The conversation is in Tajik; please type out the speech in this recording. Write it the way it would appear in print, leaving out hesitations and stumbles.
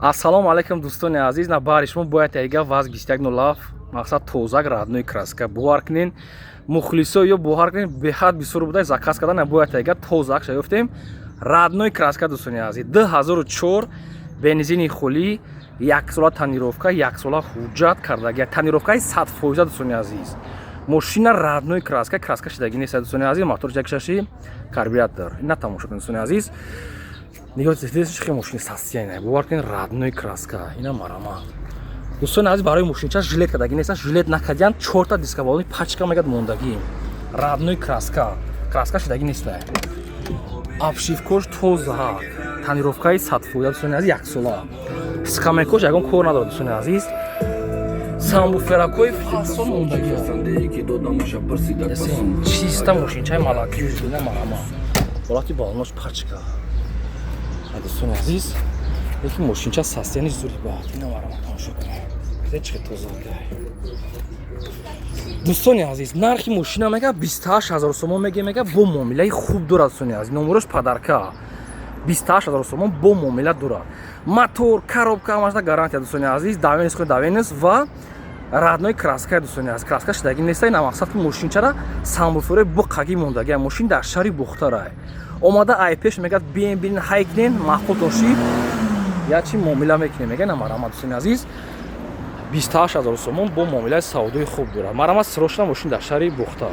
Ассалому алайкум, дӯстони азиз. На баҳри шумо бояд яга ВАЗ 2107, мақсад, тозак, родной краска. Бовар кунен, мухлисо ё бовар кунен, беҳад бисёр буда заказ кардан. Бояд яга тозак ша ёфтем, родной краска, дӯстони азиз. 2004, бензини хулӣ, яксола тонировка, яксола ҳуҷҷат кардагия, тонировкаи 100%, дӯстони азиз. Мошина родной краска, краска шидаги нест, дӯстони азиз. Мотор якшаши, карбюратор ина тамошо кунед, дӯстони азиз. Нигоҳ, хе мошини состояние, бовар кунед, родной краска. Ина марамат, дӯстони азиз. Барои мошинча жилет кардагӣ нест, жилет накардиан, чорта дискобалони пачка мегад мондагӣ. Родной краска, краска шидагӣ неста. Обшивкош тоза, тонировкаи 100%, дӯстони азиз, яксола. Скамейкош ягон кор надорад, дӯстони азиз. Сабвуферакҳои фасон мондагӣ, чиста мошинчаи малаки. Ина марама, ҳолати балонош пачка, дӯстони азиз. Лекин мошинча состояние зури бад. Ина марама, тамошо кунед, чӣ тоза. Дӯстони азиз, нархи мошина мега 28 000 сомон мега, бо муомилаи хуб дорад, дӯстони азиз. Номерош подарка. 28 000 сомон бо муомила дорад. Мотор, коробка, ҳамашда гарантия, дӯстони азиз. Давенис худ давенис ва родной краска, дӯстони азиз, краска шидагӣ неста. Ина мақсад, ки мошинчара сабвуферои буққагӣ мондагия. Мошин дар шаҳри Бухтарай. Омада ай пеш мегӯяд, биен, бинен, ҳай кунен, маъқултон шид, ячи муомила мекунем, мега. На марама, дӯстони азиз, 28 000 сомон бо муомилаи савдои хуб дорад. Марама, срочно, мошин дар шаҳри Бухтар.